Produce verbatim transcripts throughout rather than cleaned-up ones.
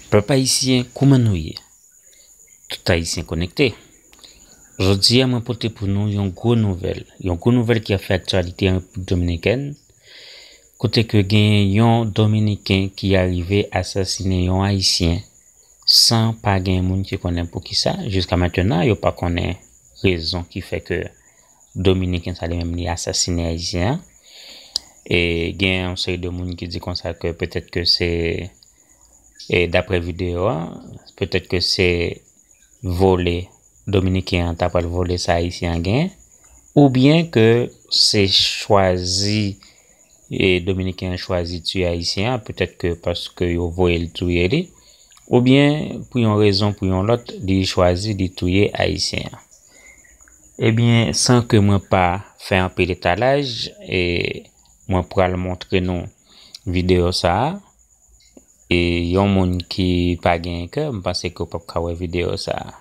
Pèp ayisyen, kouman nou ye? Tout ayisyen konekte. Jodi a, mwen pote pou nou yon gwo nouvèl. Yon gwo nouvèl ki ap fè aktyalite an Repiblik Dominikèn, kote ke gen yon Dominiken ki arive asasinen yon Ayisyen san pa gen moun ki konnen poukisa. Jiska mentenan, yo pa konnen rezon ki fè ke Dominiken sa li menm li asasinen Ayisyen an. E gen yon seri de moun ki di konsa ke petèt ke se, e daprè videyo a, petèt ke se vole Dominiken an ta pral vole sa Ayisyen an genyen, oubyen ke se chwazi, e Dominiken an chwazi tiye Ayisyen an, petèt ke paske yo voye l touye li, oubyen pou yon rezon, pou yon lòt, li chwazi li touye Ayisyen an. Ebyen, san ke mwen pa fè anpil etalaj, e mwen pral montre nou videyo sa a. E yon moun ki pa gen kè, m panse ke w p ap ka wè videyo sa a.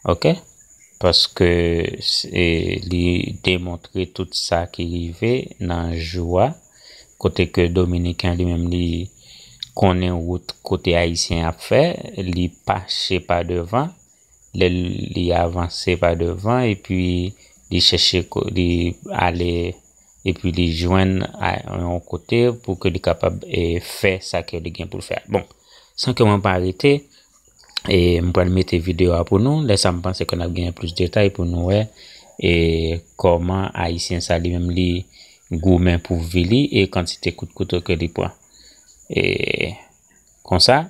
Oke? Paske s-, e, li demontre tout sa ki rive nan jou a, kote ke Dominiken li menm li konnen wout kote Ayisyen ap fè, li pache pa devan, lè li avanse pa devan, epi li chèche ko-, li ale, epi li jwenn a, yon kote pou ke li kapab, e, fè sa ke li gen pou l fè a. Bon, san ke mwen pa rete, e, m pral mete videyo a pou nou. Lè sa, m panse ke n ap genyen plis detay pou nou wè, e, kòman Ayisyen sa li menm li goumen pou vi li e kantite kout kouto ke li pran. E, konsa,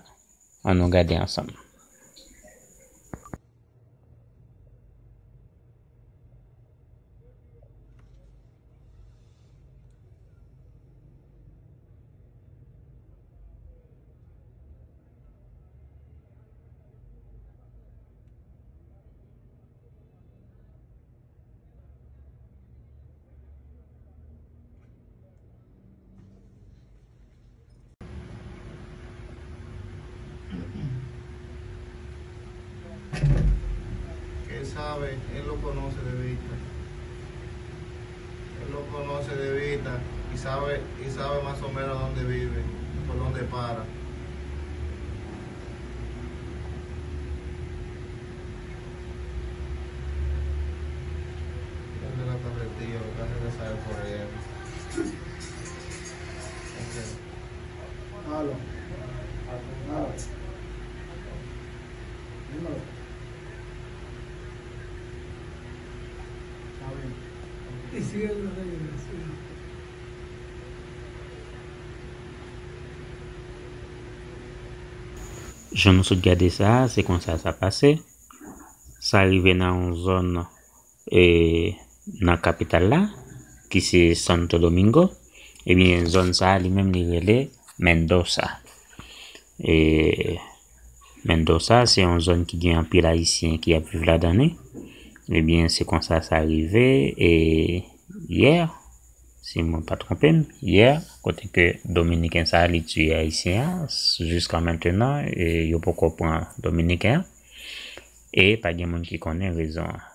ann nou gade ansanm. Él sabe, él lo conoce de vista. Él lo conoce de vista y sabe, y sabe más o menos dónde vive, por dónde para. Él de la carretilla, lo que hace que sabe por allá. Ok. Alo. Alo. Dímelo. Está bien. Y sigue la regla, sí. Jan nou sot gade sa, se konsa sa pase. Sa rive nan yon zòn e, nan kapital la, ki se Santo Domingo, ebyen, zòn sa a, li menm, li rele Mendoza. E, Mendoza, se yon zòn ki gen anpil Ayisyen ki ap viv ladan li. Ebyen, se konsa sa rive, e, yè, si mwen pa twonpe m, yè, kote ke Dominiken sa a, li tiye Ayisyen an, jiska mentenan, e, yo poko pran Dominiken an. E pa gen moun ki konnen rezon an.